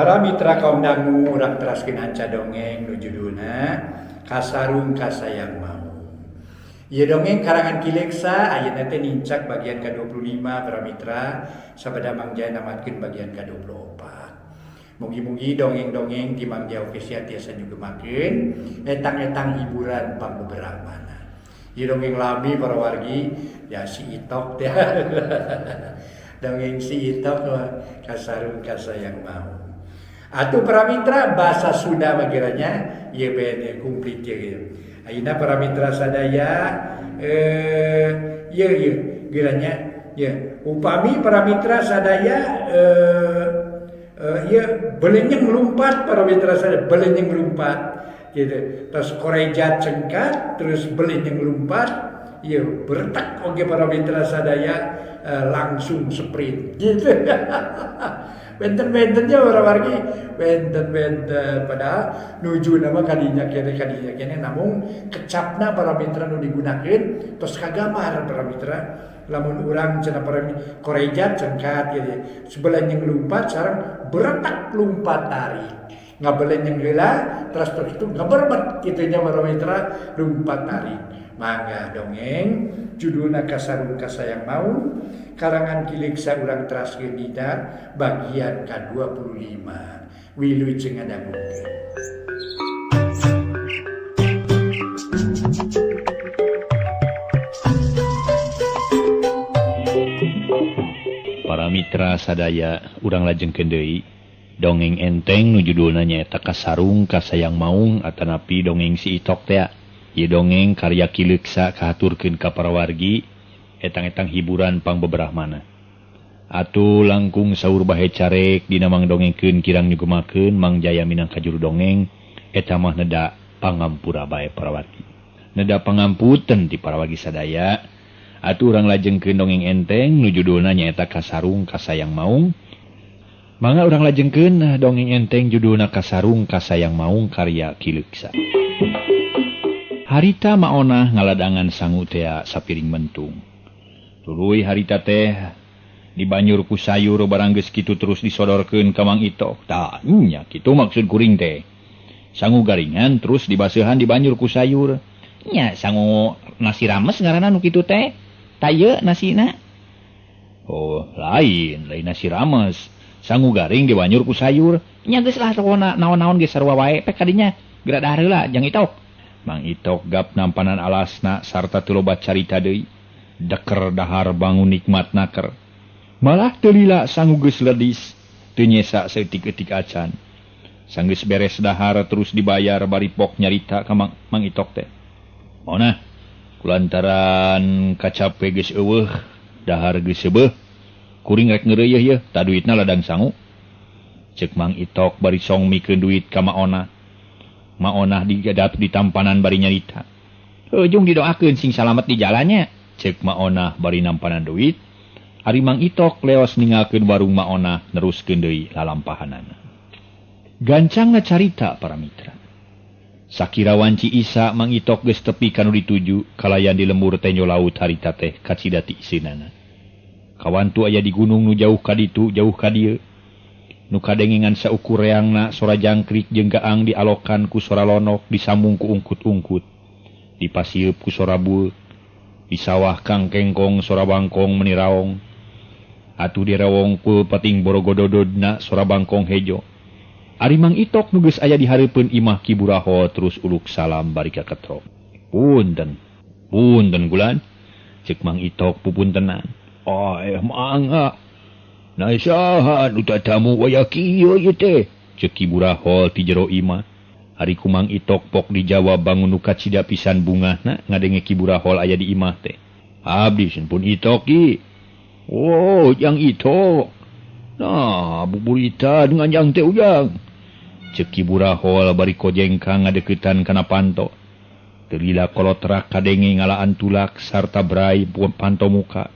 Para mitra kaum dangu urang teraskeun anca dongeng nu judulna Kasarung Kasayang Maung. Ieu dongeng karangan Ki Leksa ayeuna teh nincak bagian ka-25 para mitra sabada Mang Jaya namatkeun bagian ka-24. Mugi-mugi dongeng-dongeng ti Mang Jaya Official tiasa nyugemakeun etang-etang hiburan pangbeberapa. Ieu dongeng lami para wargi ya si Itok teh. Dongeng si Itok kasarung kasayang maung. Atuh para mitra bahasa Sunda mah kiranya ieu bene komplit ieu. Ayeuna para mitra sadaya ieu ieu kiranya ieu upami para mitra sadaya ieu belenyeng lumpat para mitra sadaya belenyeng lumpat gitu. Terus korejat cengkat terus belenyeng lumpat ieu bertak oge para mitra sadaya langsung sprint gitu. Benten-bentennya para wargi benten-benten padahal nuju nama kadinya kene namun kecapna para mitra nu digunakeun tos kagambar para mitra lamun urang cenah para korejat cengkat gitu sebelenyeng lumpat sareng beretak lumpat tarik ngabelenyeng heula terus terus itu ngaberebet kitu nya para mitra lumpat tarik. Mangga dongeng judulna Kasarung Kasayang Maung karangan Ki Leksa urang teraskeun dina bagian ka-25. Wilujeng ngadangukeun. Para mitra sadaya urang lajengkeun deui dongeng enteng nu judulna nyaeta Kasarung Kasayang Maung atanapi dongeng si Itok teh. Ieu dongeng karya Ki Leksa kahaturkeun ka para wargi etang-etang hiburan pangbeberahmana. Atuh langkung saur bahe carek dina mang dongengkeun kirang nyugemakeun Mang Jaya minangka juru dongeng eta mah neda pangampura bae para wargi. Neda pangampunten ti para wargi sadaya. Atuh urang lajengkeun dongeng enteng nu judulna nyaeta Kasarung Kasayang Maung. Mangga urang lajengkeun dongeng enteng judulna Kasarung Kasayang Maung karya Ki Leksa. Harita maonah ngaladangan sangu tea sapiring mentung. Tuluy harita teh dibanyur ku sayur barang geus kitu terus disodorkeun ka Mang Itok. Tah nya kitu maksud kuring teh. Sangu garingan terus dibaseuhan dibanyur ku sayur. Nya sangu nasi rames ngaranna nu kitu teh. Tah ieu nasina. Oh, lain, lain nasi rames. Sangu garing dibanyur ku sayur. Nya geus lah pokona naon-naon geus sarua wae pek kadinya. Geura dahar heula jang Itok. Mang Itok gap nampanan alasna sarta teu loba carita deui. Deker dahar bangun nikmat naker. Malah teu lila sangu geus ledis, teu nyesa saeutik-eutik acan. Sanggeus beres dahar terus dibayar bari pok nyarita ka Mang Itok teh. Maona kulantaran kacape geus eueuh, dahar geus seubeuh, kuring rek ngeureuyeuh yeuh, ta duitna ladang sangu. Ceuk Mang Itok bari song mikeun duit ka Maona. Maonah digadap di tampanan bari nyarita. Heuh didoakeun sing salamet di jalannya. Ceuk Maonah bari nampanan duit. Ari Mang Itok leos ninggalkeun warung Maonah neruskeun deui lalampahanana. Gancangna carita para mitra. Sakira wanci Isa Mang Itok geus tepi ka nu dituju kalayan di lembur tenjo laut harita teh kacida ti iseunana. Kawantu aya di gunung nu jauh ka ditu jauh ka dieu. Nu kadengengan saukur reangna sora jangkrik jeung gaang dialokan ku sora lonok disambung ku ungkut-ungkut. Dipasieup ku sora bueuk. Di sawah kang kengkong sora bangkong meni raong. Atuh dirawong ku pating borogodododna sora bangkong hejo. Ari Mang Itok nu geus aya di hareupeun imah Ki Burahol terus uluk salam bari kaketrok. Punten. Punten gulan. Ceuk Mang Itok pupuntenan. Mangga. Nah saha nu tatamu waya kieu ieu teh? Ceuk Ki Burahol ti jero imah. Ari ku Mang Itok pok dijawab bangun nu kacida pisan bungahna ngadenge Ki Burahol aya di imah teh. Abdi sun pun Itok ki. Oh, jang Itok. Nah, buburitan nganjang teh ujang. Ceuk Ki Burahol bari kojengkang ngadeuketan kana panto. Teu lila kolotrak kadenge ngalaan tulak sarta brai panto muka.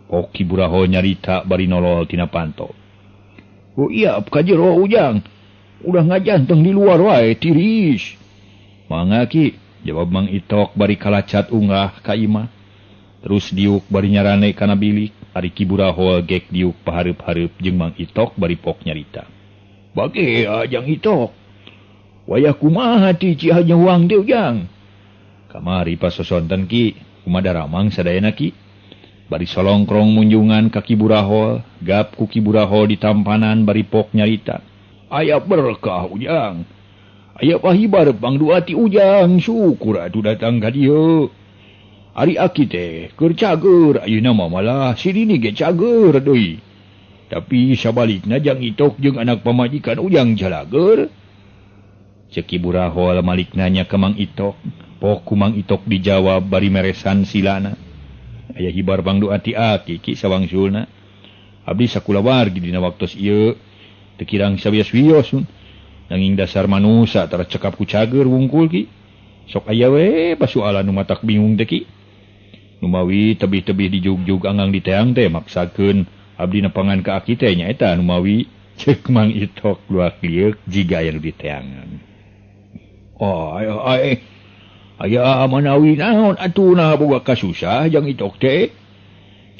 Pok Ki Burahol nyarita bari nolol tina panto. Oh iya, ka jero ujang. Udah ngajanteng di luar wae tiris. Mangga Ki, jawab Mang Itok bari kalacat unggah ka imah. Terus diuk bari nyarane kana bilik. Ari Ki Burahol gek diuk pahareup-hareup jeung Mang Itok bari pok nyarita. Bage jang Itok. Wayah kumaha ti Cihanjawang teh Ujang? Kamari pasosonten Ki, kumaha daramang sadayana Ki. Bari solongkrong munjungan ka Ki Burahol, gap ku Ki Burahol ditampanan bari pok nyarita. Aya berkah Ujang. Aya pahibar pangdua ti Ujang, syukur atuh datang ka dieu. Ari aki teh keur cager ayeuna mah malah si Rini ge cager deui. Tapi sabalikna Jang Itok jeung anak pamajikan Ujang calager. Cek Ki Burahol malik nanya ka Mang Itok. Pok ku Mang Itok dijawab bari meresan silana. Aya hibar pangdoa ti aki Ki sawangsulna. Abdi sakulawargi dina waktos ieu teu kirang sawios-wios nanging dasar manusa tara cekap ku cager wungkul Ki. Sok aya we pasualan nu matak bingung teh Ki. Numawi tebih-tebih dijugjug anggang diteang teh maksakeun abdi nepangan ka aki teh nyaeta numawi cek Mang Itok luak lieuk jiga aya nu diteangan. Oh, ay, aya manawi naon atuh nah boga kasusah Jang Itok teh.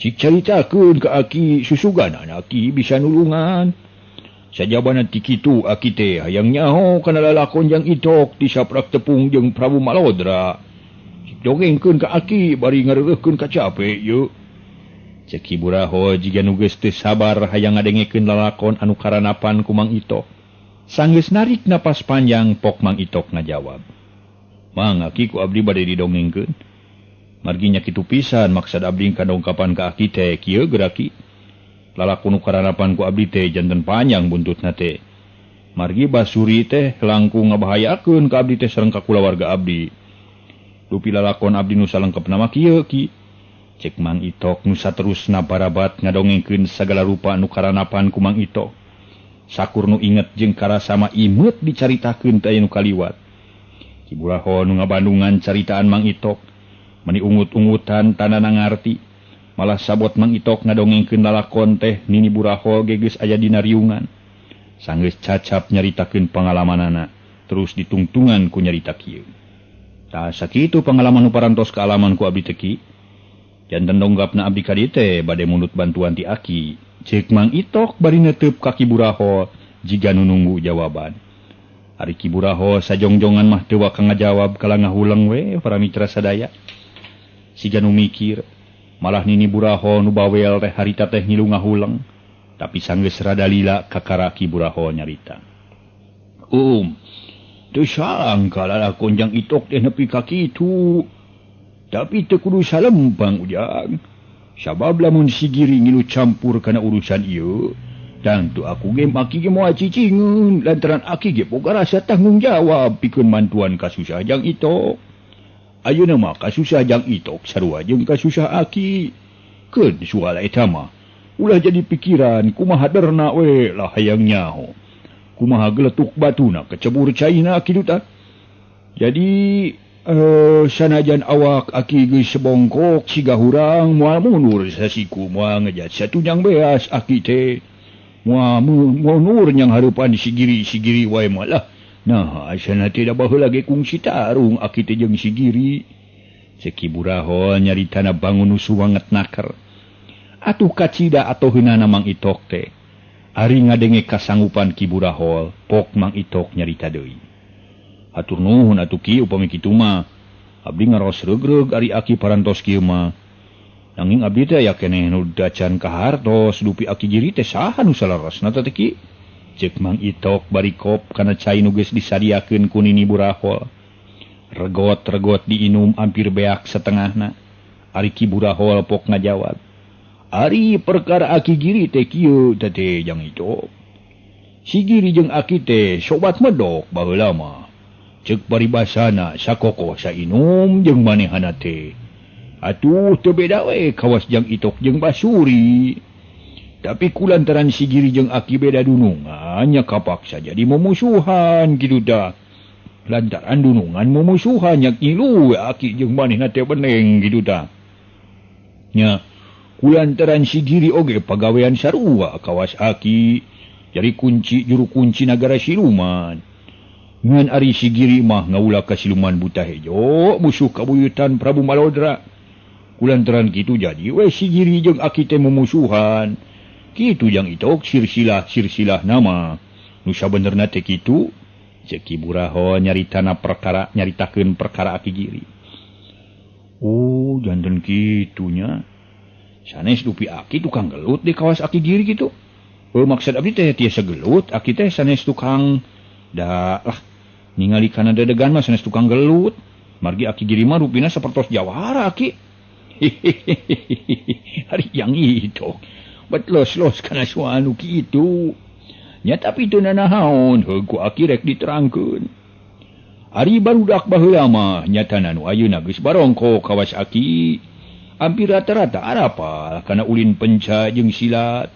Cik caritakeun ka aki susugan aki bisa nulungan. Sajabana ti kitu aki teh hayang nyaho kana lalakon Jang Itok ti saprak tepung jeung Prabu Malodra. Cik dongengkeun ka aki bari ngareureukkeun ka cape yeuh. Cek Ki Burahol jiga nu geus teu sabar hayang ngadengekeun lalakon anu karanapan ku Mang Itok. Sanggeus narik napas panjang pok Mang Itok ngajawab. Mang aki ku abdi bade didongengkeun. Margi nya kitu pisan maksad abdi kadongkapan ka aki teh kieu geura Ki. Lalakon nu karanapan ku abdi teh janten panjang buntutna teh. Margi Basuri teh langkung ngabahayakeun ka abdi teh sareng ka kulawarga abdi. Dupi lalakon abdi nu salengkepna mah kieu Ki. Cek Mang Itok nu saterusna barabat ngadongengkeun sagala rupa nu karanapan ku Mang Itok. Sakur nu inget jeung karasama imeut dicaritakeun teh aya nu kaliwat. Ki Burahol nu ngabandungan caritaan Mang Itok meni ungut-ungutan tanana ngarti. Malah sabot Mang Itok ngadongengkeun lalakon teh Nini Burahol ge geus aya dina riungan. Sanggeus cacap nyaritakeun pangalamanana terus ditungtungan ku nyarita kieu. Tah sakitu pangalaman nu parantos kaalaman ku abdi teh Ki. Janten donggapna abdi ka dieu teh bade mundut bantuan ti aki. Cek Mang Itok bari neteup ka Ki Burahol jiga nu nunggu jawaban. Ari Ki Burahol sajongjongan mah teu waka ngajawab kala ngahuleng we para mitra sadaya. Siga nu mikir, malah Nini Burahol nu bawel teh harita teh ngilu ngahuleng, tapi sanggeus rada lila kakara Ki Burahol nyarita. Teu sangka lalakon Jang Itok teh nepi ka kitu. Tapi teu kudu salempang Ujang. Sabab lamun si Giri ngilu campur kana urusan ieu, tangtu aku ge maki ge moal cicingeun lantaran aki ge boga rasa tanggung jawab pikeun mantuan kasusah Jang Itok. Ayeuna mah kasusah Jang Itok sarua jeung kasusah aki. Keun sual eta mah ulah jadi pikiran kumaha derna we lah hayang nyaho. Kumaha geletuk batuna kecebur caina kitu tah. Jadi sanajan awak aki geus sebongkok siga hurang moal mundur sasiku moal ngejat satunyang beas aki teh. Moal mundur nyang hareupan si Giri wae mah lah. Nah, asana teh da baheula ge kungsi tarung aki teh jeung si Giri. Cek Ki Burahol nyaritana bangun nu suwanget naker. Atuh kacida atoheunana Mang Itok teh. Ari ngadenge kasanggupan Ki Burahol, pok Mang Itok nyarita deui. Hatur nuhun atuh Ki upami kitu mah. Abdi ngaros regreg ari aki parantos kieu mah. Nanging abdi teh aya keneh nu dacan kahartos dupi aki Giri teh saha nu salarasna teh Ki? Cek Mang Itok bari kop kana cai nu geus disadiakeun ku Nini Burahol. Regot-regot diinum hampir beak setengahna. Ari Ki Burahol pok ngajawab. Ari perkara aki Giri teh kieu teh Jang Itok. Si Giri jeung aki teh sobat medok baheula mah. Cek paribasana sakokoh sainum jeung manehana teh. Atuh teu beda we kawas Jang Itok jeung Basuri. Tapi kulantaran si Giri jeung aki beda dunungan nya kapaksa jadi mumusuhan kitu tah. Lantaran dunungan mumusuhan nya ngilu we aki jeung manehna teh beneng kitu tah. Nya kulantaran si Giri oge pagawean sarua kawas aki jadi kunci juru kunci nagara siluman. Ngan ari si Giri mah ngaula ka siluman buta hejo musuh kabuyutan Prabu Malodra. Kulantaran kitu jadi we si Giri jeung aki teh mumusuhan. Kitu Jang Itok sirsilah-sirsilah nama. Nu sabenerna teh kitu ceuk Ki Buraho nyaritana perkara nyaritakeun perkara Aki Giri. Oh, janten kitu nya. Sanes dupi aki tukang gelut di kawas Aki Giri kitu. Oh, maksud abdi teh tiasa gelut, aki teh sanes tukang da lah ningali kana dedegan mah sanes tukang gelut. Margi Aki Giri mah rupina sapertos jawara aki. Hari yang itu. Bet los-los kana soal nu kitu. Nya tapi teu nanahaon heuh ku aki rek diterangkeun. Ari barudak baheula mah nyatana nu ayeuna geus barongko kawas aki. Hampir rata-rata arapal kana ulin penca jeung silat.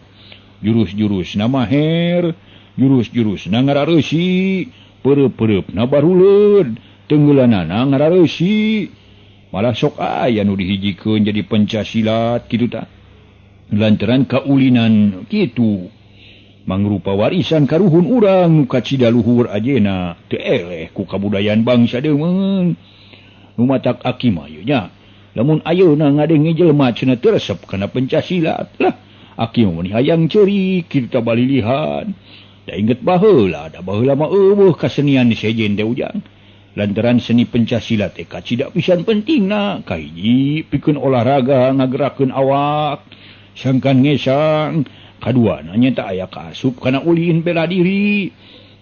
Jurus-jurusna maher, jurus-jurusna ngarareusi, peureup-pereupna baruleud, tenggelanana ngarareusi. Malah sok aya nu dihijikeun jadi penca silat kitu tah. Lantaran kaulinan kitu mangrupa warisan karuhun urang nu kacida luhur ajena teu eleh ku kabudayaan bangsa deungeun. Nu matak aki mah ieu nya lamun ayeuna ngadenge jelema cenah teu resep kana penca silat lah aki mah meuni hayang ceurik kitu tah balilihan. Da inget baheula da baheula mah eueuh kasenian sejen teh ujang. Lantaran seni penca silat teh kacida pisan pentingna kahiji pikeun olahraga ngagerakeun awak sangkan ngesang. Kaduana nyata aya kaasup kana ulin bela diri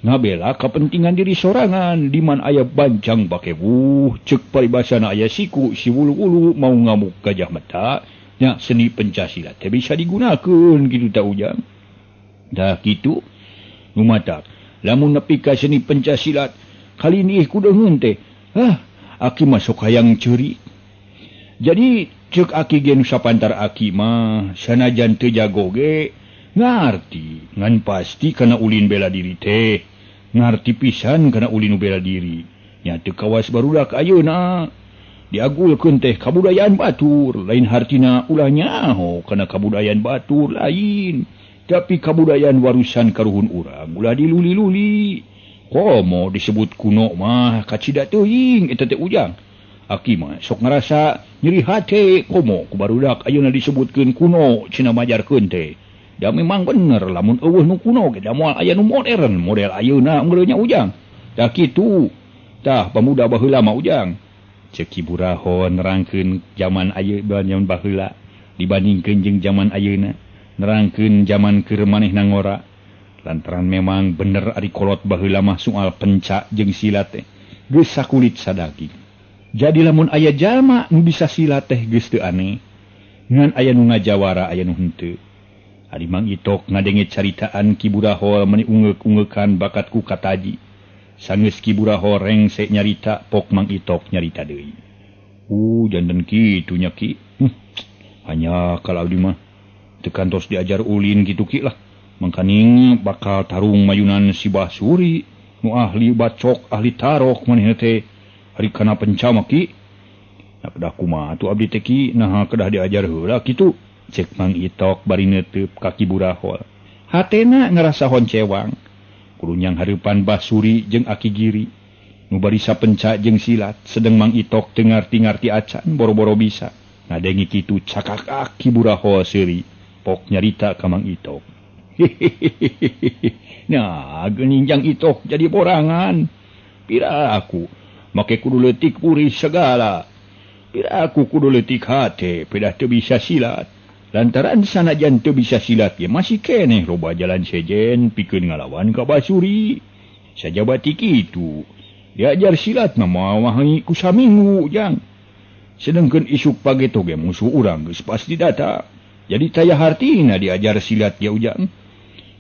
ngabela kepentingan diri sorangan di man aya bancang pakewuh ceuk paribasana aya siku si wulu-wulu mau ngamuk gajah mata nya seni penca silat teh bisa digunakeun kitu ta ujang. Dah kitu nu matak lamun nepi ka seni penca silat kali ni ku deungeun teh hah aki mah sok hayang ceurik. Jadi ceuk aki ge nu sapantar aki mah sanajan teu jago ge ngarti ngan pasti kana ulin bela diri teh ngarti pisan kana ulin bela diri nya teu kawas barudak ayeuna diagulkeun teh kabudayaan batur lain hartina ulah nyaho kana kabudayaan batur lain tapi kabudayaan warusan karuhun urang ulah diluli-luli komo disebut kuno mah kacida teuing eta teh ujang. Aki mah sok ngarasa nyeri hate komo ku barudak ayeuna disebutkeun kuno cenah majarkeun teh. Da memang bener lamun eueuh nu kuno ge da moal aya nu modern model ayeuna meureun nya ujang. Da kitu tah pamuda baheula mah ujang. Ceuk Ki Buraho nerangkeun jaman ayeuna jaman baheula dibandingkeun jeung jaman ayeuna nerangkeun jaman keur manehna ngora. Lantaran memang bener ari kolot baheula mah soal penca jeung silat teh geus sakulit sadaging. Jadi lamun aya jalma nu bisa silat teh geus teu aneh. Ngan aya nu ngajawara aya nu henteu. Ari Mang Itok ngadenge caritaan Ki Buraho meuni ungeuk-ungeukan bakat ku kataji. Sanggeus Ki Buraho rengse nyarita pok Mang Itok nyarita deui. Janten kitu nya Ki. Hanya kalau abdi mah teu kantos diajar ulin kitu Ki lah. Mangkaning bakal tarung mayunan si Basuri nu ahli bacok ahli tarok manehna teh. Ari kana penca mah Ki. Nah kedah kumaha atuh abdi teh Ki naha kedah diajar heula kitu. Cek Mang Itok bari neuteub ka Ki Burahol. Hatena ngarasa honcewang. Kurunyang hareupan Basuri jeung Aki Giri nu barisa penca jeung silat sedeng Mang Itok teu ngarti-ngarti acan boro-boro bisa. Ngadengi kitu cakak Ki Burahol seuri. Pok nyarita ka Mang Itok. Nah, geuning Jang Itok jadi borangan. Pira aku make kudu leutik purih segala. Pira aku kudu leutik hate pedah teu bisa silat. Lantaran sanajan teu bisa silat ge masih keneh loba jalan sejen pikeun ngalawan ka Basuri. Sajabati kitu. Diajar silat mah moal wangi ku saminggu jang. Sedengkeun isuk pageto ge musuh urang geus pasti datang. Jadi taya hartina diajar silat ge ujang.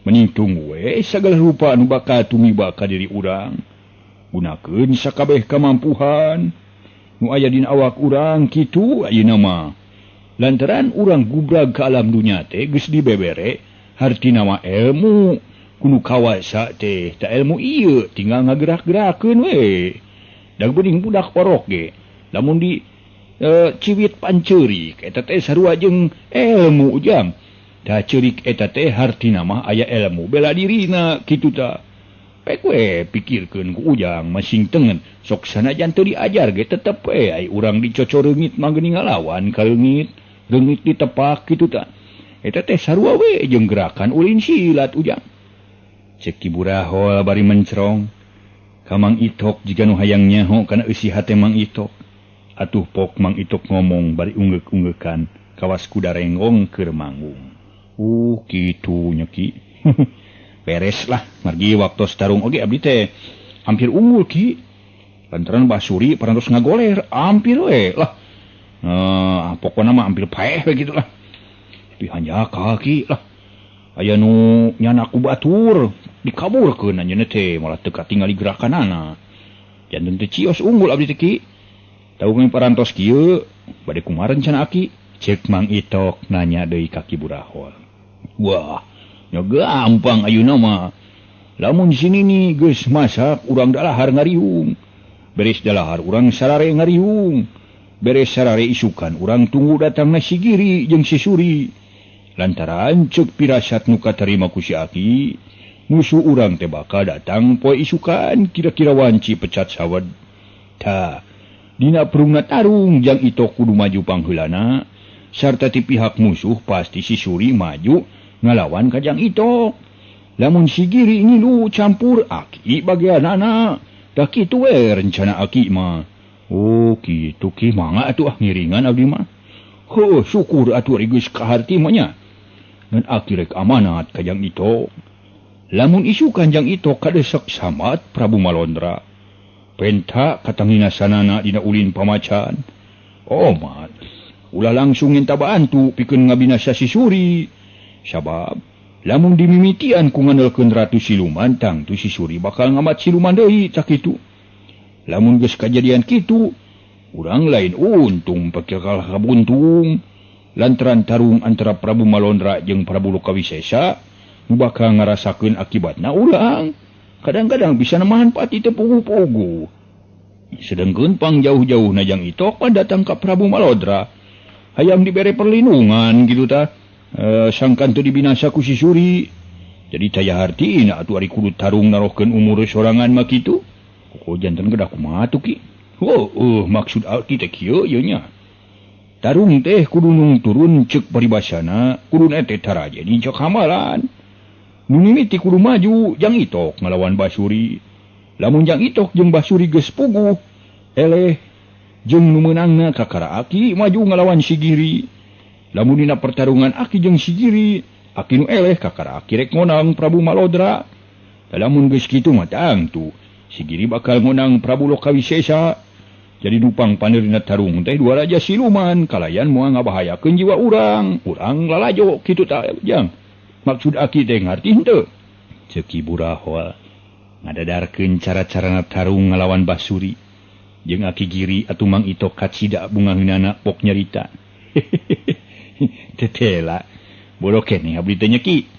Mending tunggu we sagala rupa anu bakal tumiba ka diri urang. Gunakeun sakabeh kamampuhan nu aya dina awak urang kitu ayeuna mah. Lantaran urang gubrag ka alam dunya teh geus dibebere hartina mah ilmu kudu kawasa teh ta ilmu ieu tinggal ngagerak-gerakeun we. Da geuning budak orok ge lamun di ciwit panceurik eta teh sarua jeung ilmu ujang. Da ceurik eta teh hartina mah aya ilmu bela dirina kitu ta. Pek we pikirkeun ku ujang masing tengen sok sanajan teu diajar ge tetep we ai urang dicocoreungit mah geuning ngalawan ka leungit, leungit ditepak kitu ta. Eta teh sarua we jeung gerakan ulin silat ujang. Cek Ki Burahol bari mencerong. Ka Mang Itok jiga nu hayang nyaho kana eusi hate Mang Itok. Atuh pok Mang Itok ngomong bari unggeuk-unggeukan kawas kuda renggong keur manggung. Kitu nya Ki. Beres lah margi waktos tarung oge abdi teh hampir unggul Ki. Lantaran Basuri parantos ngagoler hampir we lah. Pokona mah hampir paeh we gitu lah. Tapi hanjakal Ki lah. Aya nu nyana ku batur dikaburkeun anjeunna teh malah teu katingali gerakanana. Janten teh cios unggul abdi teh Ki. Tahu kami parantos kieu bade kumaha rencana aki? Cek Mang Itok nanya deui ka Ki Burahol. Wah, nya gampang ayeuna mah. Lamun sini nih geus masak urang dalahar ngariung. Beres dalahar urang sarare ngariung. Beres sarare isukan urang tunggu datangna si Giri jeung si Suri. Lantaran cek pirasat nu katarima ku si aki, musuh urang teh bakal datang poe isukan kira-kira wanci pecat sawed. Tah, dina perungna tarung Jang Itok kudu maju pangheulana, sarta ti pihak musuh pasti si Suri maju ngalawan ka Jang Itok. Lamun si Giri ngilu campur aki bagianana. Tah kitu we rencana aki mah. Oh, kitu Ki, mangga atuh ah ngiringan abdi mah. Heuh, syukur atuh ari geus kaharti mah nya. Ngan aki rek amanat ka Jang Itok. Lamun isukan Jang Itok kadesek samat Prabu Malondra. Penta katanginasanana dina ulin pamacan. Omat, ulah langsung minta bantu pikeun ngabinasa si Suri. Sabab lamun dimimitian ku ngandelkeun ratu siluman tangtu si Suri bakal ngamat siluman deui sakitu. Lamun geus kajadian kitu, urang lain untung pake kalah kabuntung. Lantaran tarung antara Prabu Malondra jeung Prabu Lokawisesa nu bakal ngarasakeun akibatna urang. Kadang-kadang bisa nemahan pati teu puguh-puguh. Sedengkeun pang jauh-jauhna Jang Itok pan datang ka Prabu Malodra. Hayang dibere perlindungan gitu tah. Sangkan teu dibinasa ku si Suri. Jadi taya hartina atuh ari kudu tarung narohkeun umur sorangan mah kitu. Kok janten gedah kumaha tuh Ki? Oh, maksud aki teh kieu ieu nya. Tarung teh kudu nung turun cek paribasana, kudu teh taraje nincak hamalan. Nu mimiti kudu maju Jang Itok ngalawan Basuri. Lamun Jang Itok jeung Basuri geus puguh, eleh jeung nu meunangna kakara aki maju ngalawan si Giri. Lamun dina pertarungan aki jeung si Giri, aki nu eleh kakara aki rek ngonang Prabu Malodra. Lamun geus kitu mah tangtu si Giri bakal ngonang Prabu Lokawisesa. Jadi dupang panerina tarung teh dua raja siluman kalayan moal ngabahayakeun jiwa urang, urang lalajo kitu tah Jang. Maksud aki teh ngarti henteu? Ceuk Ki Burahol ngadadarkeun cara-carana tarung ngalawan Basuri. Jeung aki Giri atuh Mang Itok kacida bungaheunana pok nyarita. Tetela bodoh keneh abdi teh nya Ki.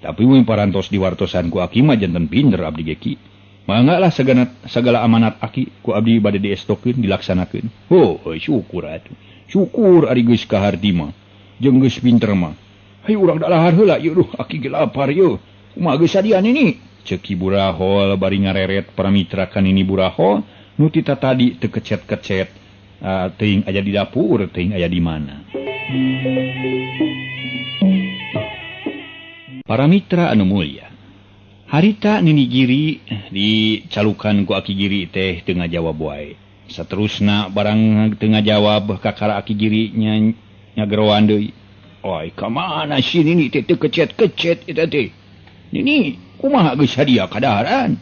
Tapi mun parantos diwartosan ku aki mah janten pinter abdi ge Ki. Mangga lah segala amanat aki ku abdi bade diestokeun dilaksanakeun. Oh, syukur atuh. Syukur ari geus kaharti mah. Jeung geus pinter mah. Hayu urang dalahar heula ieu duh aki ge lapar ieu. Kumaha geus sadian ini? Ceuk Ki Burahol bari ngareret para mitra ka Nini Burahol nu ti tadi teu kecet-kecet. Teuing aya di dapur, teuing aya di mana. Para mitra anu mulia, harita Nini Giri dicalukan ku Aki Giri teh teu ngajawab wae. Saterusna barang teu ngajawab kakara Aki Giri nya nyageroan deui. Oi, ka mana si Nini teh teu kecet-kecet eta teh? Nini, kumaha geus sadia kadaharan?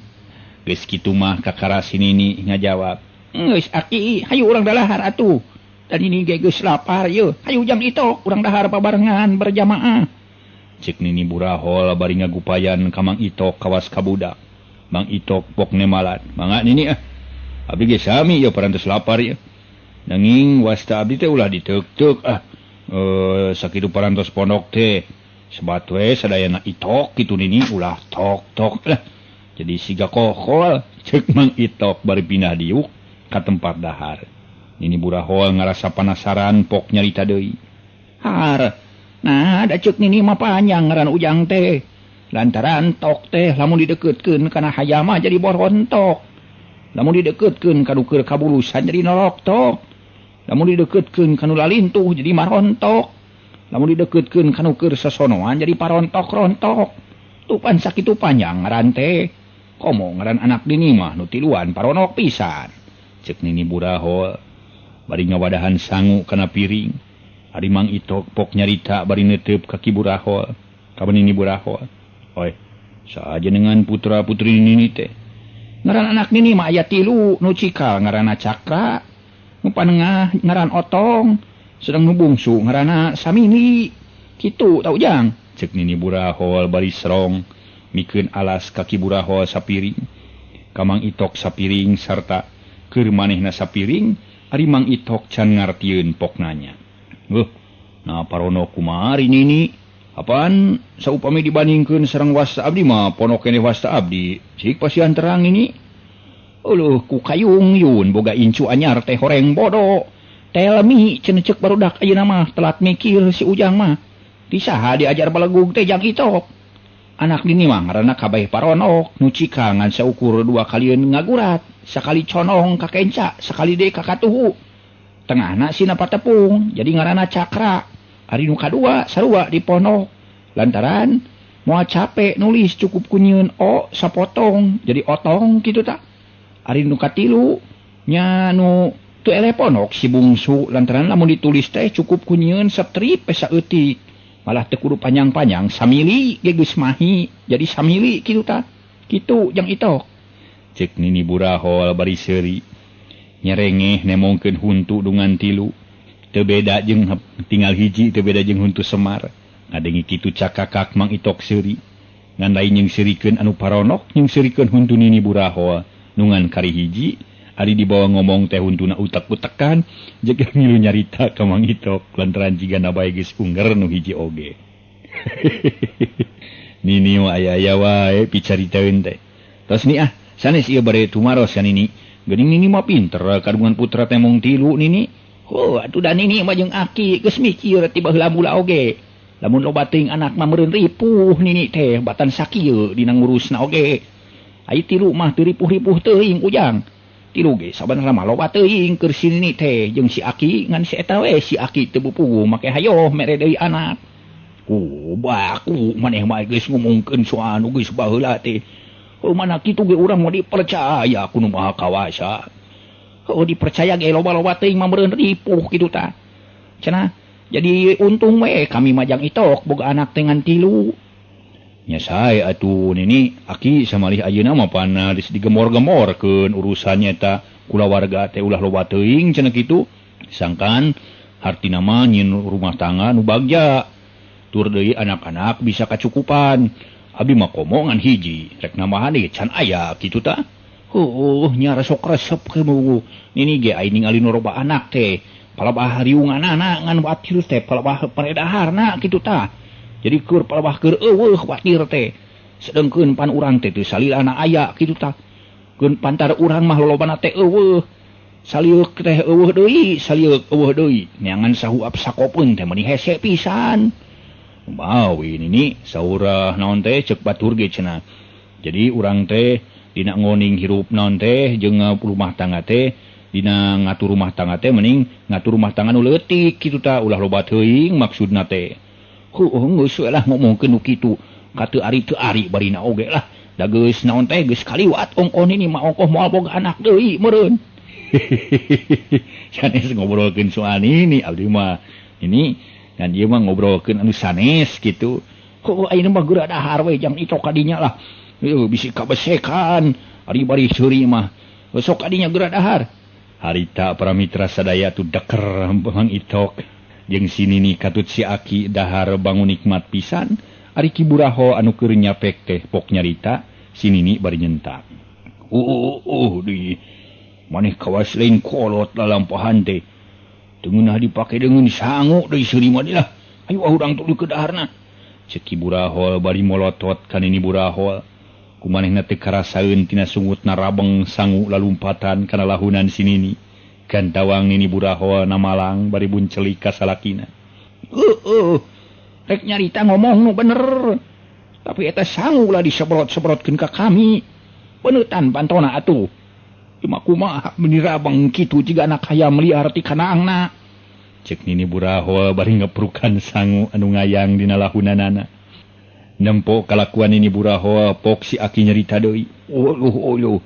Geus kitu mah kakara si Nini ngajawab. Geus Aki, hayu urang dalahar atuh. Dan Nini ge geus lapar yeuh. Hayu Jang Itok urang dahar babarengan berjamaah. Cek Nini Burahol bari ngagupayan ka Mang Itok kawas kabudak. Mang Itok pok nemalan. Mangga Nini ah. Abdi ge sami ieu parantos lapar ieu. Nanging wasta abdi teh ulah diteuk-teuk ah. Sakitu parantos pondok teh sebat we sadayana Itok kitu Nini ulah tok-tok lah. Jadi siga kokol cek Mang Itok bari pindah diuk ka tempat dahar. Nini Burahol ngarasa panasaran pok nyarita deui. Har. Nah, da ceuk Nini mah panjang ngaran Ujang teh. Lantaran tok teh lamun dideukeutkeun kana hayam mah jadi borontok. Lamun dideukeutkeun ka nu keur kabulusan jadi noloktok. Lamun dideukeutkeun ka nu lalintuh jadi marontok. Lamun dideukeutkeun ka nu keur sasonoan jadi parontok-rontok. Tupan sakitu panjang ngaran teh. Komo ngaran anak nini mah nu tiluan paronok pisan. Cek Nini Burahol bari ngawadahan sangu kana piring. Ari Mang Itok pok nyarita bari neuteup ka Ki Burahol. Ka Nini Burahol. Oi, saha dengan putra putri nini teh? Ngaran anak nini mah aya tilu, nu cikal ngaranna Cakra, nu panengah ngaran Otong, sedang nu bungsu ngaranna Samini. Kitu tau Jang. Cek Nini Burahol bari serong mikeun alas ka Ki Burahol sapiring. Ka Mang Itok sapiring sarta keur manehna sapiring, ari Mang Itok can ngartieun pok nanya. Nah parono kumaha ari nini? Apaan saupami dibandingkeun sareng wasta abdi mah ponok keneh wasta abdi. Cik pasihan terang ini. Uluh ku kayung yun boga incu anyar teh horeng bodo. Telmi cenah ceuk barudak ayeuna mah telat mikir si Ujang mah. Di saha diajar balegug teh Jang Itok. Anak nini mah ngaranna kabeh paronok, nu cikal ngan saukur dua kalieun ngagurat, sakali conong ka kenca, sakali deui ka katuhu. Tengahna sina patepung, jadi ngaranna Cakra. Ari nu kadua sarua diponok lantaran moal capek nulis cukup kunyieun o sapotong jadi otong kitu ta. Ari nu katilu nya nu teu eleh ponok si bungsu lantaran lamun ditulis teh cukup kunyieun strip saeutik malah teu kudu panjang-panjang samili ge geus mahi jadi samili kitu ta. Kitu Jang Itok. Cek Nini Burahol bari seuri nyerengeh nemongkeun huntu dungan tilu. Teu beda jeung tinggal hiji, teu beda jeung huntu Semar. Ngadengi kitu cakakak Mang Itok seuri. Ngan lain jeung seurikeun anu paronok, jeung seurikeun huntu Nini Burahol. Nu ngan kari hiji, ari dibawa ngomong teh huntuna utek-utekan, jeung ngilu nyarita ka Mang Itok lantaran jigana bae geus ungger nu hiji oge. Nini mah aya-aya wae picaritaeun teh. Tos ni ah, sanes ieu bade tumaros ka Nini. Geuning Nini mah pinter kagungan putra teh mung tilu Nini. Oh, atuh da nini mah jeung aki geus mikir ti baheula mula oge. Lamun loba teuing anak mah meureun ripuh nini teh batan sakieu dina ngurusna oge. Ai tilu mah teu ripuh-ripuh teuing Ujang. Tilu ge sabanarna mah loba teuing keur si nini teh jeung si aki ngan si eta we si aki teu puguh make hayoh mere deui anak. Oh, baku maneh mah geus ngomongkeun soal nu geus baheula teh. Oh, mana kitu ge urang mah dipercaya ku nu Maha Kawasa. Oh, dipercaya ge loba-loba teuing mah meureun ripuh kitu ta. Cenah jadi untung we kami mah Jang Itok boga anak teh ngan tilu. Nya sae atuh nini aki samalih ayeuna mah pana geus digemor-gemorkeun urusannya eta kulawarga teh ulah loba teuing cenah kitu. Sangkan hartina mah nyieun rumah tangga nu bagja. Tur deui anak-anak bisa kacukupan. Abdi mah komo ngan hiji rek nambahan deui can aya kitu ta. Nya resok resep ke nini ge ai ningali nu loba anak teh palebah riunganana ngan watir teh palebah paredaharna kitu ta. Jadi keur palebah keur eueuh watir teh. Sedengkeun pan urang teh teu salilana aya kitu ta. Keun pantar urang mah lolobana teh eueuh. Salieuk teh eueuh deui, salieuk eueuh deui. Neangan sahuap sakopeun teh meuni hese pisan. Mawi nini saurah naon teh ceuk batur ge cenah. Jadi urang teh dina ngoning hirup naon teh jeung rumah tangga teh dina ngatur rumah tangga teh mending ngatur rumah tangga nu leutik kitu ta ulah loba teuing maksudna teh. Heueuh geus we lah ngomongkeun nu kitu ka teu ari barina oge lah da geus naon teh geus kaliwat ongkoh nini mah ongkoh moal boga anak deui meureun. Sanes ngobrolkeun soal nini abdi mah ini dan ieu mah ngobrolkeun anu sanes kitu. Heueuh ayeuna mah geura dahar we Jang Itok kadinya lah. Bisi kabesekan ari bari seuri mah sok adinya geura dahar. Harita para mitra sadaya tu deker Mang Itok jeung si Nini katut si aki dahar bangun nikmat pisan. Ari Ki Buraho anu keur nyapek teh pok nyarita si Nini bari nyentak. Di maneh kawas lain kolot lalampahan teh. Teu ngeunah dipake deungeun sangu deui seuri mah lah. Ayo urang tuluy ke daharna. Ceuk Ki Burahol bari molotot ka Nini Burahol. Kumanehna teu karasaeun tina sungutna rabeng sangu lalumpatan kana lahunan si Nini. Gantawang Nini Burahol namalang bari buncelik ka salakina. Rek nyarita ngomong nu bener. Tapi eta sangu lah disebrot-sebrotkeun ka kami. Peneutan pantona atuh. Cuma kumaha meuni rabeng kitu jiga anak hayam liar ti kanaangna. Cek Nini Burahol bari ngeprukan sangu anu ngayang dina lahunanana. Nempo kalakuan ini Burahoa pok si aki nyerita deui. Oh oh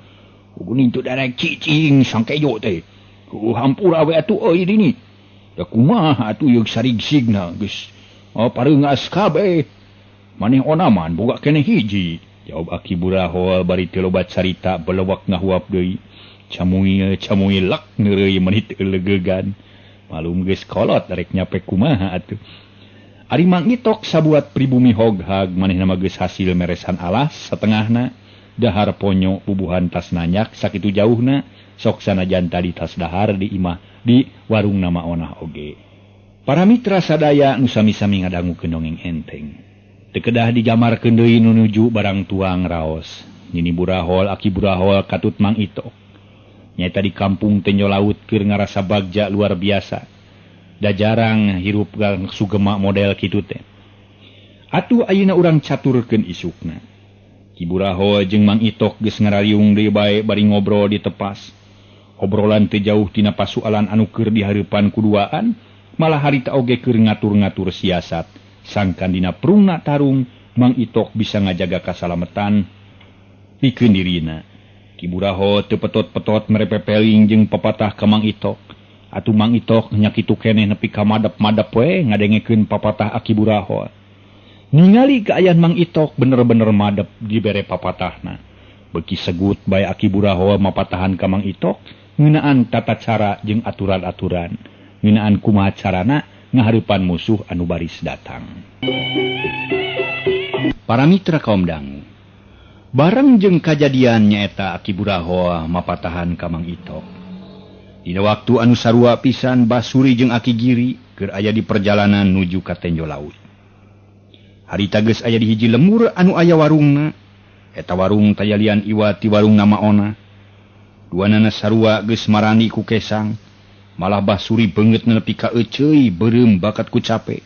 geuning teu darek cicing sangkejo teh. Hampura we atuh euy dini. Da kumaha atuh yeug sarigsigna geus pareungas kabeh. Maneh onaman boga keneh hiji. Jawab aki Burahoa bari teu loba carita belewak ngahuap deui. Camui lak neureuy meuni teu legegan. Malum geus kolot rek nyape kumaha atuh. Ari Mang Itok sabuat pribumi hoghag manehna mah geus hasil meresan alas satengahna dahar ponyo bubuhan tas nanyak sakitu jauhna sok sanajan tadi tas dahar di imah di warung nama onah oge. Para mitra sadaya nu sami-sami ngadangukeun dongeng enteng. Teu kedah dijamarkeun deui nu nuju barang tuang raos. Nini Burahol aki Burahol katut Mang Itok. Nyaeta di kampung Tenjo Laut keur ngarasa bagja luar biasa. Da jarang hirup gang sugema model kitu teh. Atuh ayeuna urang caturkeun isukna. Ki Burahol jeung Mang Itok geus ngarariung deui bae bari ngobrol di tepas. Obrolan teu jauh tina pasualan anu keur dihareupan kuduaan, malah harita oge keur ngatur-ngatur siasat. Sangkan dina prungna tarung Mang Itok bisa ngajaga kasalametan pikeun dirina. Ki Burahol teu petot-petot merepepeling jeung papatah ka Mang Itok. Atuh Mang Itok nya kitu keneh nepi ka madep-madep we ngadengekeun papatah aki Burahol. Ningali kaayaan Mang Itok bener-bener madep dibere papatahna. Beuki segut bae aki Burahol mapatahan ka Mang Itok ngeunaan tata cara jeung aturan-aturan, ngeunaan kumaha carana ngahareupan musuh anu baris datang. Para mitra kaum dangu, bareng jeung kajadian nyaeta aki Burahol mapatahan ka Mang Itok. Dina waktu anu sarua pisan Basuri jeung Aki Giri keur aya di perjalanan nuju ka Tenjo Laut. Harita geus aya di hiji lemur anu aya warungna. Eta warung tayalian iwa ti warung nama ona. Duanana sarua geus marani ku kesang. Malah Basuri beungeut nepi ka euceuy beureum bakat ku cape.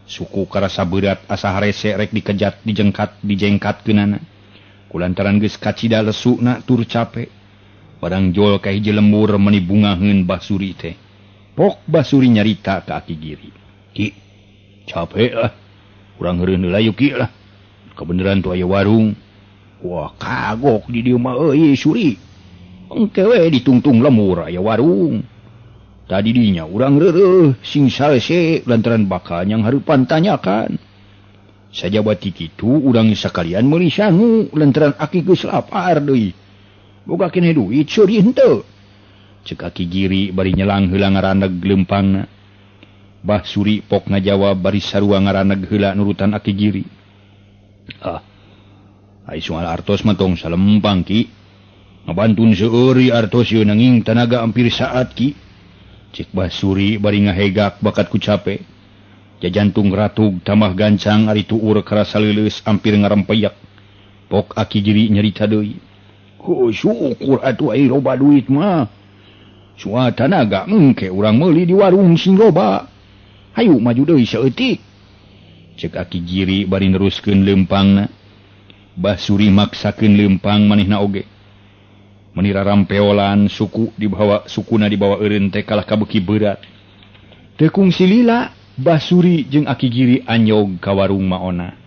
Suku karasa berat asa harese rek dikejat dijengkat dijengkatkeunana. Kulantaran geus kacida lesuna tur cape. Barang jol ka hiji lembur meuni bungaheun Basuri teh. Pok Basuri nyarita ka Aki Giri. Ki, capek lah. Urang heureun heula yuk ki lah. Kebeneran tuh aya warung. Wah, kagok di dieu mah euy Suri. Engke we ditungtung lemur aya warung. Tadi dinya urang reureuh sing salese lantaran bakal yang hareupan tanyakan. Sajabati kitu urang sakalian meuli sangu lantaran aki geus lapar deui. Boga keneh duit suri henteu. Cek Aki Giri bari nyelang heula ngaraneg leumpangna. Bah Suri pok ngajawab bari sarua ngaraneg heula nurutan Aki Giri. Ah. Ai soal artos mah tong salempang ki. Ngabantun seueur artos ieu nanging tanaga hampir saat ki. Cek Bah Suri bari ngahegak bakat ku cape. Jajantung ratug tambah gancang ari tuur karasa leuleus hampir ngarempeyak. Pok Aki Giri nyarita deui. Oh, syukur atuh ai loba duit mah. Soal tanaga engke urang meuli di warung sing loba. Hayu maju deui saeutik. Cek Aki Giri bari neruskeun leumpangna. Bah Suri maksakeun leumpang manehna oge. Meuni rarampeolan suku dibawa sukuna dibawa eureun teh kalah kabeuki berat. Teu kungsi lila Bah Suri jeung Aki Giri anyog ka warung maona.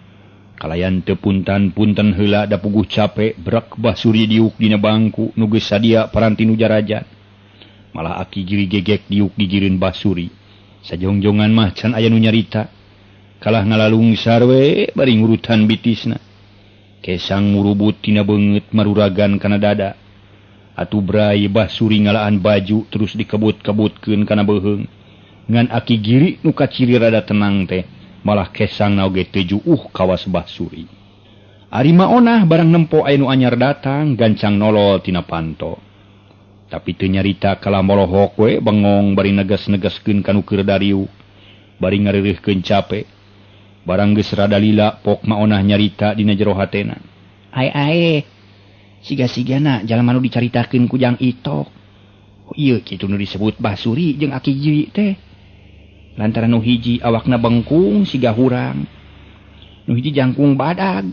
Kalayan teu puntan-punten heula da puguh cape brek Bah Suri diuk dina bangku nu geus sadia paranti nu jarajan. Malah Aki Giri gegek diuk digireun Bah Suri. Sajongjongan mah can aya nu nyarita. Kalah ngalalungsar we bari ngurutan bitisna. Kesang murubut tina beungeut maruragan kana dada. Atuh bray Bah Suri ngalaan baju terus dikebut-kebutkeun kana beuheung. Ngan Aki Giri nu kaciri rada tenang teh malah kesang na oge teu juuh kawas Bah Suri. Ari maonah barang nempo aya nu anyar datang gancang nolol tina panto. Tapi teu nyarita kalah molohok we bengong bari negas-negaskeun kanu keur dariuk. Bari ngareureuhkeun cape. Barang geus rada lila pok maonah nyarita dina jero hatena. Ae ae siga-sigana jalma nu dicaritakeun ku Jang Itok. Oh, ieu kitu nu disebut Bah Suri jeung Aki Giri teh. Lantaran nu hiji awakna bengkung siga hurang. Nu hiji jangkung badag.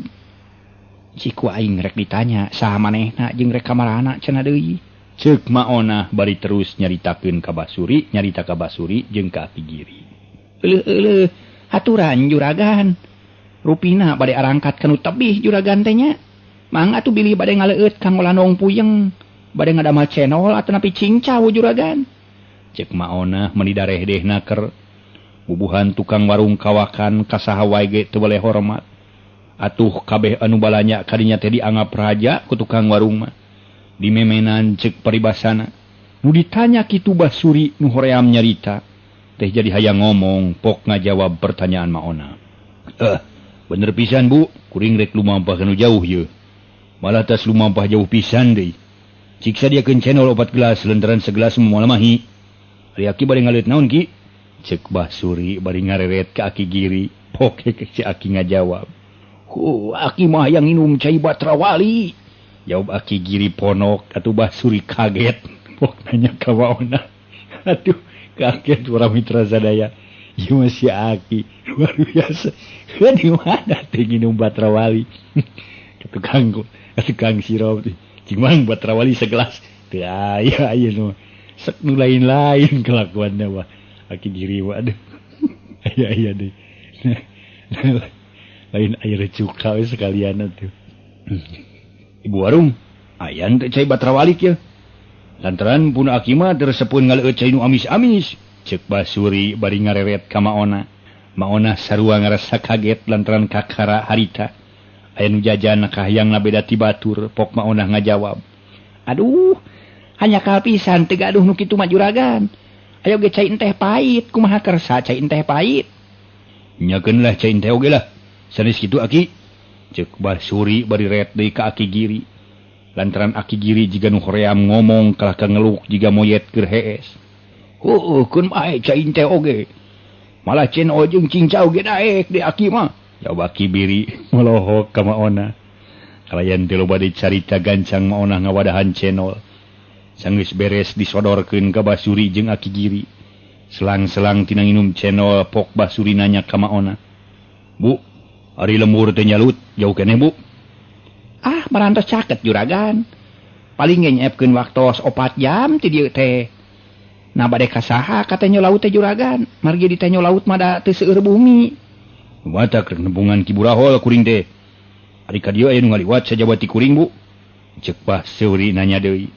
Siku aing rek ditanya saha manehna jeung rek ka marana cenah deui. Ceuk maonah bari terus nyaritakeun ka Bah Suri, nyarita ka Bah Suri jeung ka Aki Giri. Euleuh euleuh, aturan juragan. Rupina bade arangkat kanu tebih juragan teh nya. Mangga atuh bilih bade ngaleueut kanggo landong puyeng, bade ngadamal cenol atanapi cincau juragan. Cek maona meuni darehdehna ker. Bubuhan tukang warung kawakan kasaha wae ge teu boleh hormat. Atuh kabeh anu balanya kadinya teh dianggap raja ku tukang warung mah. Dimemenan cek paribasana. Nu ditanya kitu Basuri nu hoream nyarita teh jadi hayang ngomong pok ngajawab pertanyaan maona. Bener pisan Bu, kuring rek lumampah kanu jauh ye. Malah tas lumampah jauh pisan deui. Cik sadiakeun cenol 4 gelas lantaran segelas moal mahi. Ari aki bade ngaleut naon ki? Cek Basuri bari ngareret ka aki Giri. Pok si aki ngajawab. Hu, aki mah yang minum cai Batrawali. Jawab aki Giri ponok atuh Basuri kaget. Pok nanya ka waona. Aduh, kaget para mitra sadaya. Ieu mah si aki luar biasa. Di mana teh nginum Batrawali? Tukang sirup. Cing mang Batrawali segelas. Teu aya ayeuna. Sek nu lain-lain kelakuanna wah. Aki Giri wah aduh. Aya deui. Lain air cuka we sekalian atuh. Ibu warung, aya teh cai Batrawali kieu. Lantaran pun aki mah tersepun ngaleueut cai nu amis-amis. Cek Basuri bari ngareret ka maona. Maona sarua ngarasa kaget lantaran kakara harita. Aya nu jajan kahayangna beda ti batur, pok maonah ngajawab. Aduh, hanya pisan teu gaduh nu kitu mah juragan. Ayo ge cai teh pahit, kumaha kersa cai teh pahit. Nyakeun lah cai teh oge lah. Sanes kitu aki. Cek Basuri bari ret deui ka aki Giri. Lantaran aki Giri jiga nu hoream ngomong kalah ka ngeluk jiga moyet keur hees. Heueuh keun bae cai teh oge. Malah cenol jeung cincau ge daek di aki mah. Jawab aki Biri melohok ka maona. Kalayan teh loba dicarita gancang maona ngawadahan cenol. Sanggeus beres disodorkeun ka Basuri jeung aki Giri. Selang-selang tina nginum cenol pok Basuri nanya ka maona. Bu, ari lembur teh nyalut jauh keneh Bu? Ah, marantos caket juragan. Paling ge nyeepkeun waktos 4 jam ti dieu teh. Nah bade ka saha ka Tenyo Laut teh juragan? Margi di Tenyo Laut mah da teu seueur bumi. Mata keur nembungan Ki Burahol kuring teh. Ari ka dieu aya nu ngaliwat sajaba ti kuring Bu. Cek Basuri nanya deui.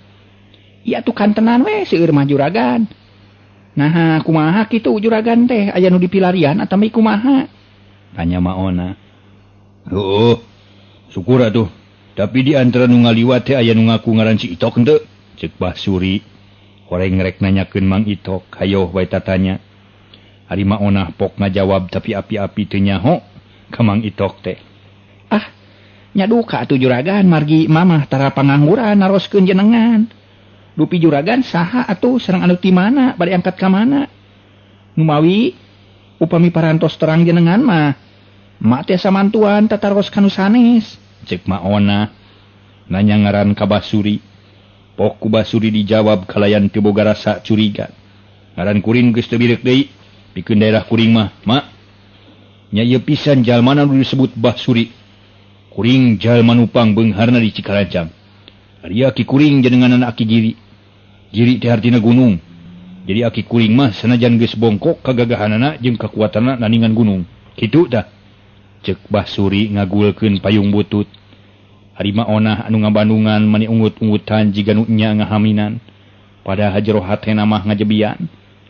Iya tuh kantenan we seueur mah juragan. Nah, kumaha kitu juragan teh? Aya nu dipilarian atawa kumaha? Tanya maona. Heueuh. Syukur atuh. Tapi di antara nu ngaliwat teh aya nu ngaku ngaran si Itok henteu? Cek Basuri. Horeng rek nanyakeun Mang Itok, hayoh wae tatanya. Ari maonah pok ngajawab tapi api-api teu nyaho ka Mang Itok teh. Ah, nya duka atuh juragan margi mamah tara pangangguran naroskeun jenengan. Dupi juragan saha atuh sareng anu ti mana bade angkat ka mana? Numawi upami parantos terang jenengan mah mak tiasa mantuan tataros kanu sanes. Cek maona nanya ngaran ka Basuri. Pok ku Basuri dijawab kalayan teu boga rasa curiga. Ngaran kuring geus teu bireuk deui pikeun daerah kuring mah, mak. Nya ieu pisan jalmana nu disebut Basuri. Kuring jalma nu pangbeungharna di Cikarancang. Ari aki kuring jenenganana aki Giri. Giri teh artina gunung. Jadi aki kuring mah sanajan geus bongkok kagagahanana jeung kakuatanna naningan gunung. Kitu tah. Cek Basuri ngagulkeun payung butut. Ari maonah anu ngabandungan mani ungut-ungutan jiga nu nya ngahaminan. Padahal jero hatena mah ngajebian.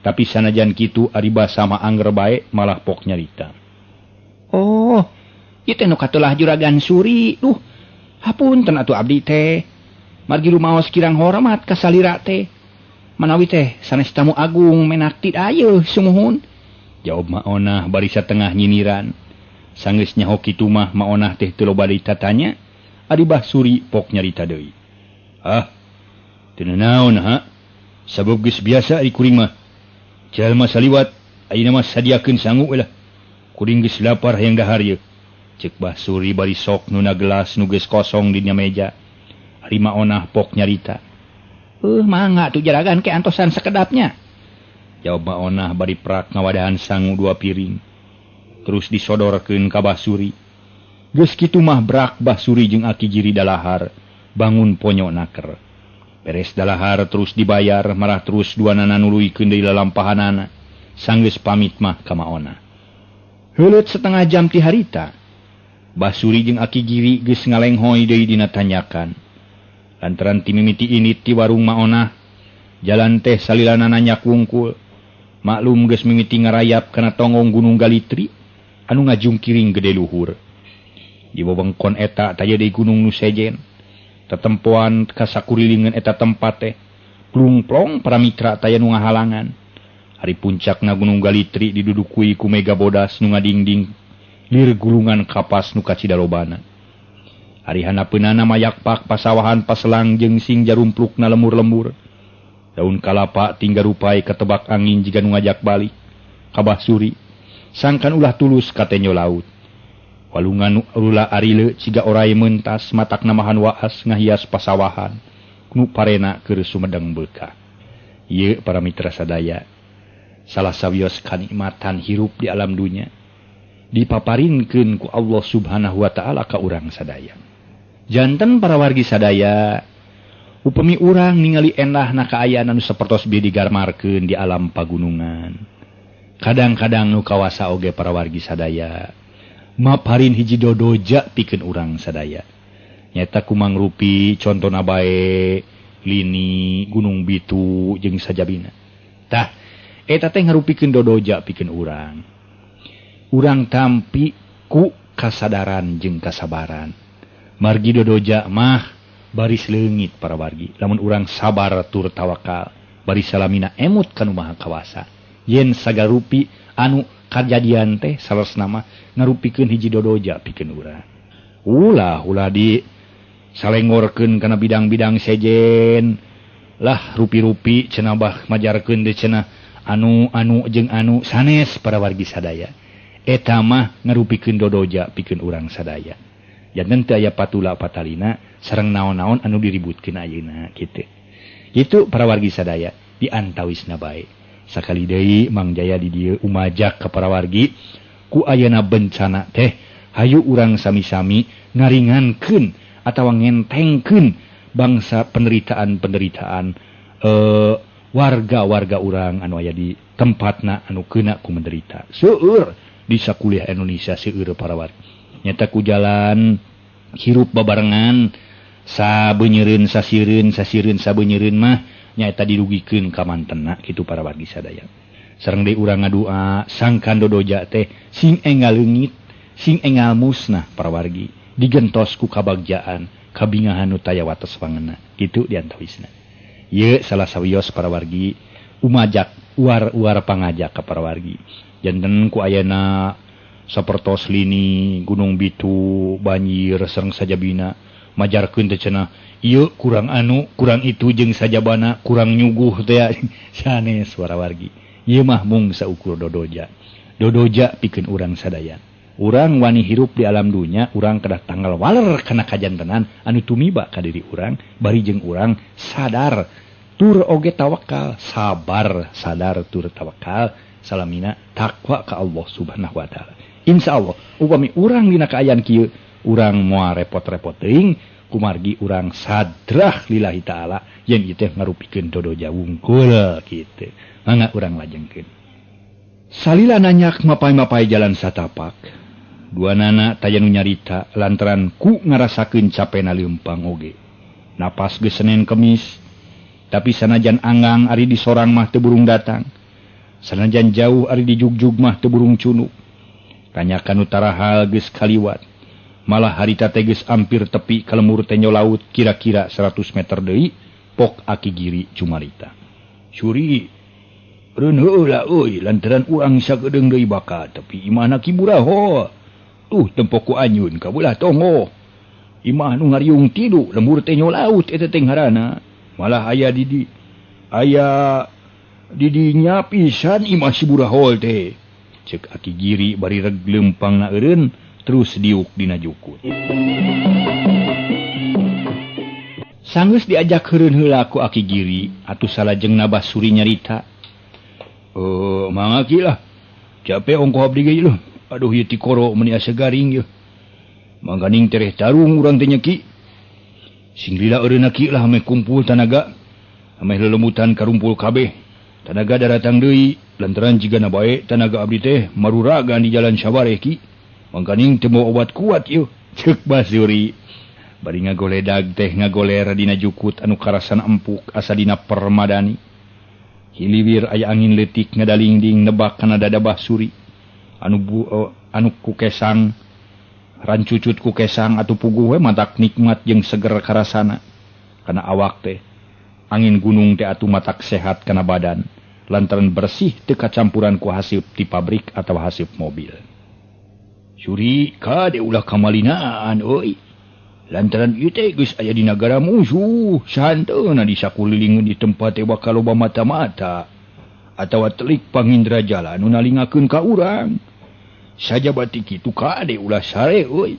Tapi sanajan kitu ari basa mah angger bae malah pok nyarita. Oh, ieu teh nu katelah juragan Suri. Duh, hapunten atuh abdi teh. Margi rumaos kirang hormat ka salira teh. Manawi teh sanes tamu agung menak ti ayeuh sumuhun. Jawab maonah bari satengah nyiniran. Sanggeus nyaho kitu mah maonah teh teu loba ditatanya. Ari Basuri pok nyarita deui. Ah, teu naon ha? Sabab geus biasa ari kuring mah. Jalma saliwat ayeuna mah sadiakeun sangu we lah. Kuring geus lapar hayang dahar ieu. Cek Basuri bari sok nuna gelas nu geus kosong dina meja. Ari maonah pok nyarita. Mangga tuh juragan ke antosan sekedapnya. Jawab maonah bari prak ngawadahan sangu 2 piring. Terus disodorkeun ka Basuri. Geus kitu mah brak Basuri jeung aki Giri dalahar, bangun ponyo naker. Beres dalahar terus dibayar, marah terus duanana nuluykeun deui lalampahanana. Sanggeus pamit mah ka maona. Heuleut setengah jam ti harita, Basuri jeung Aki Giri geus ngalenghoy deui dina tanyakan. Lantaran ti mimiti indit ti warung Maonah, jalan teh salilana nanyak wungkul. Maklum geus mimiti ngarayap kana tonggong Gunung Galitri anu ngajungkiring gede luhur. Di wewengkon eta taya deui gunung nu sejen. Tetempoan kasakurilingan eta tempat teh plungplong para mitra taya nu ngahalangan. Ari puncakna Gunung Galitri didudukui ku mega bodas nu ngadingding lir gulungan kapas nu kacidalobana. Ari hanapeunana mayakpak pasawahan paselang jeung sing jarumplukna lemur-lemur. Daun kalapa tinggal rupai ketebak angin jiga nu ngajak balik. Kabah suri sangkan ulah tulus katenyo laut. Walungan rula arile ciga orai mentas matak namahan waas ngahias pasawahan nu parena keur sumedeng beukah. Ieu para mitra sadaya, salah sawios kanikmatan hirup di alam dunya dipaparinkeun ku Allah Subhanahu wa taala ka urang sadaya. Janten para wargi sadaya, upami urang ningali endahna kaayaan anu sapertos bieu digarmarkeun di alam pagunungan. Kadang-kadang nu kawasa oge para wargi sadaya maparin hiji dodoja pikeun urang sadaya. Nyata kumangrupi contona bae lini Gunung Bitu jeung sajabina. Tah eta teh ngarupikeun dodoja pikeun urang. Urang tampi ku kasadaran jeung kasabaran. Margi dodoja mah baris leungit para wargi. Lamun urang sabar tur tawakal, baris salamina emut kanu Maha Kawasa. Yen sagarupi anu kajadian teh salesna mah ngarupikeun hiji dodoja pikeun urang. Ulah ulah di salengorkeun kana bidang-bidang sejen. Lah rupi-rupi cenah bah majarkeun deui cenah anu-anu jeung anu sanes para wargi sadaya. Eta mah ngarupikeun dodoja pikeun urang sadaya. Janten teu aya patula patalina sareng naon-naon anu diributkeun ayeuna kitu. Kitu para wargi sadaya di antawisna bae. Sakali deui Mang Jaya di dieu umajak ka para wargi ku ayeuna bencana teh hayu urang sami-sami ngaringankeun atawa ngentengkeun bangsa penderitaan-penderitaan warga-warga urang anu aya di tempatna anu keuna ku menderita. Seueur di sakuliah Indonesia seueur para wargi. Nyata ku jalan hirup babarengan sabeunyereun sasireun sasireun sabeunyereun mah nyaeta dirugikeun ka mantena kitu para wargi sadaya. Sareng deui urang ngadua sangkan dodoja teh sing enggal leungit, sing enggal musnah para wargi, digentos ku kabagjaan, kabingahan nu taya wates wangena. Kitu diantawisna. Ieu salah sawios para wargi umajak uar-uar pangajak ka para wargi. Janten ku ayana sapertos lini Gunung Bitu banjir sareng sajabina majarkeun teh cenah ieu kurang anu kurang itu jeung sajabana kurang nyuguh teh sanes para wargi. Ieu mah mung saukur dodoja. Dodoja pikeun urang sadaya. Urang wani hirup di alam dunya, urang kedah tanggal waler kana kajantenan anu tumiba ka diri urang, bari jeung urang sadar tur oge tawakal, sabar sadar tur tawakal, salamina takwa ka Allah Subhanahu wa taala. Insyaallah upami urang dina kaayaan kieu, urang moal repot-repot teuing, kumargi urang sadrah lillahi taala yen ieu teh ngarupikeun dodoja wungkul kitu. Mangga urang lajengkeun. Salila nanyak mapai-mapai jalan satapak. Dua nana taya nu nyarita lantaran ku ngarasakeun capena leumpang oge. Napas geus Senin Kemis, tapi sanajan anggang ari di sorang mah teu burung datang. Sanajan jauh ari di jugjug mah teu burung cunuk. Kanyakan nu tarahal geus kaliwat. Malah harita teh geus ampir tepi ka lemur tenyo laut kira-kira 100 meter deui pok Aki Giri cumarita. Suri reun heula euy lantaran urang sakedeung deui bakal tepi imahna Ki Buraho. Tuh tempo ku anyun ka beulah tonggoh. Imah nu ngariung tilu lembur tenyo laut eta teh ngaranna. Malah aya di aya didinya pisan imah si Burahol teh. Cek Aki Giri bari reg leumpangna eureun terus diuk dina jukut. Sanggeus diajak heureun heula ku Aki Giri atuh salajengna Basuri nyarita. Mangga ki lah. Capek ongkoh abdi ge leuh. Aduh ieu tikoro meuni asa garing yeuh. Mangganing tereh tarung urang teh nya ki. Sing lila eureunna ki lah ameh kumpul tanaga. Ameh lelemutan karumpul kabeh. Tanaga daratang deui lantaran jigana bae tanaga abdi teh maruragan di jalan sabareh ki. Mangkaning teu mawa obat kuat yeuh. Ceuk Basuri. Bari ngagoledag teh ngagoler dina jukut anu karasana empuk asa dina permadani. Hiliwir aya angin leutik ngadalingding nebak kana dada Basuri. Anu ku kesang rancucut ku kesang atuh puguh we matak nikmat jeung seger karasana kana awak teh. Angin gunung teh atuh matak sehat kana badan lantaran bersih teu kacampuran ku haseup ti pabrik atawa haseup mobil. Suri kade ulah kamalinaan euy. Lantaran ieu teh geus aya di nagara musuh, sahanteuna disakulilingeun di tempat teh bakal loba mata-mata atawa telik pangindra jala nu nalingakeun ka urang. Sajabati kitu kade ulah sare euy.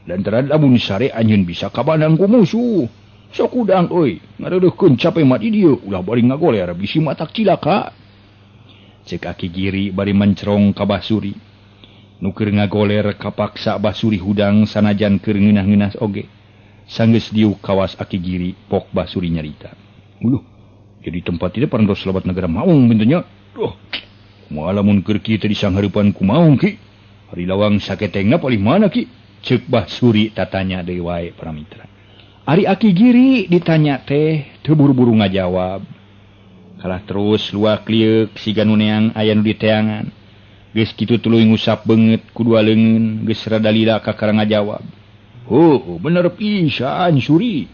Lantaran lamun sare anjeun bisa kabanang ku musuh. Sok udang euy, ngareudeuhkeun cape mah di dieu ulah bari ngagoler bisi matak cilaka. Ceuk Aki Giri bari mencerong ka Basuri. Nu keur ngagoler kapaksa Basuri hudang sanajan keur ngeunah-ngeunah oge. Sanggeus diuk kawas Aki Giri pok Basuri nyarita. Uluh, jadi tempat ieu parantos lebat negara maung bentunya. Duh, kumaha lamun keur kieu teh disanghareupan ku maung ki? Ari lawang saketengna palih mana ki? Ceuk Basuri tatanya deui wae para mitra. Ari Aki Giri ditanya teh teu buru-buru ngajawab. Kalah terus luak lieuk siga nu neang aya nu diteangan. Geus kitu tuluy ngusap beungeut ku dua leungeun geus rada lila kakara ngajawab. Oh, bener pisan Suri.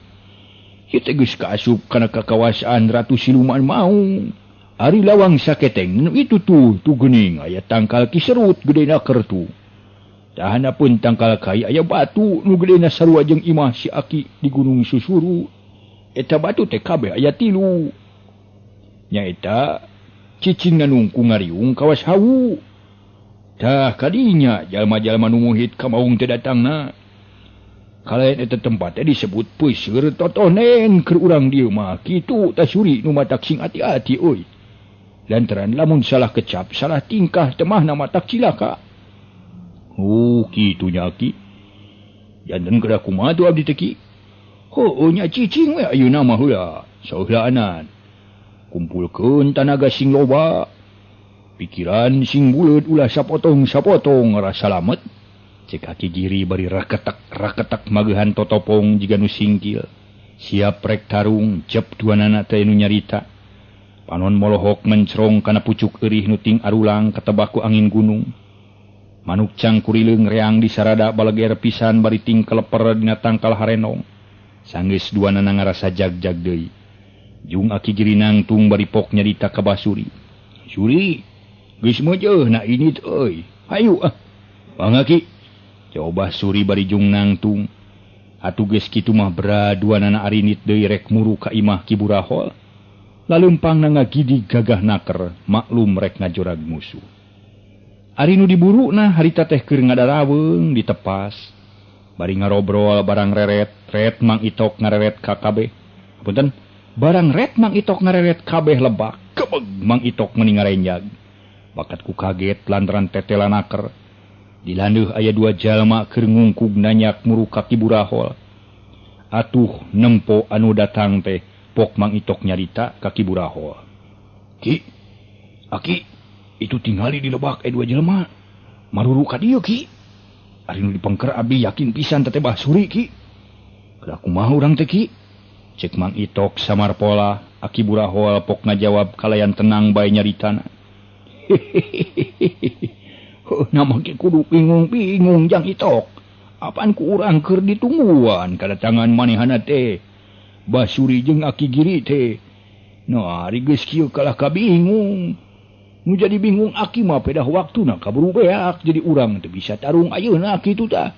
Ieu teh geus kaasup kana kakawasaan Ratu Siluman Maung. Ari lawang saketeng nu itu tuh geuning aya tangkal kiserut gedena kertu. Tahana pun tangkal kai aya batu nu gedena sarua jeung imah si Aki di Gunung Susuru. Eta batu teh kabeh aya 3. Nyaeta cicing nanungku ngariung kawas hawu. Tah kadinya jalma-jalma nu muhit ka maung teh datangna. Kalayan eta tempat teh disebut Peuseur Totonen keur urang dieu mah kitu tah Suri nu matak sing ati-ati euy. Lantaran lamun salah kecap, salah tingkah temahna matak cilaka. Oh, kitu nya Aki. Janten kedah kumaha tuh abdi teh ki? Heueuh nya cicing we ayeuna mah heula, saheulaanan. Kumpulkeun tanaga sing loba. Pikiran sing buleut ulah sapotong-sapotong rasa salamet. Cek Aki Giri bari raketak-raketak mageuhan totopong jiga nu singkil. Siap rek tarung cep duanana teh nu nyarita. Panon molohok mencerong kana pucuk eurih nu ting arulang katebak ku angin gunung. Manuk cangkurileung reang disarada baleger pisan bari ting keleper dina tangkal harenong. Sanggeus duanana ngarasa jag-jag deui. Jung Aki Giri nangtung bari pok nyarita ka Basuri. Suri, geus meujeuhna ini teh euy. Hayu ah. Mangga Ki. Coba Suri bari jung nangtung. Atuh geus kitu mah bra duanana arinit deui rek muru ka imah Ki Burahol. Laleumpangna ngagidig gagah naker, maklum rek ngajorag musuh. Ari nu diburuna harita teh keur ngadaraweung ditepas. Bari ngarobrol barang reret, ret Mang Itok ngareret ka kabeh. Punten, barang ret Mang Itok ngareret kabeh lebak, kebeg Mang Itok meuni ngarenjag. Bakat ku kaget lantaran tetela naker. Dilandeuh aya dua jalma keur ngungkug nanyak muru ka Ki Burahol. Atuh nempo anu datang teh pok Mang Itok nyarita ka Ki Burahol. Ki, Aki, itu tingali di lebak dua jelema. Maruru ka dieu Ki. Ari nu dipengker abdi yakin pisan teh Basuri Ki. Kedah kumaha urang teh Ki? Cek Mang Itok samar pola, Aki Burahol pok ngajawab kalayan tenang bae nyaritana. Heuh, nama ge kudu bingung-bingung jang Itok. Apaan ku urang keur ditungguan kadatangan manehana teh. Basuri jeung Aki Giri teh. Nah, ari geus kieu kalah ka bingung. Nu jadi bingung Aki mah pedah waktuna kaburu beak jadi urang teu bisa tarung ayeuna kitu tah.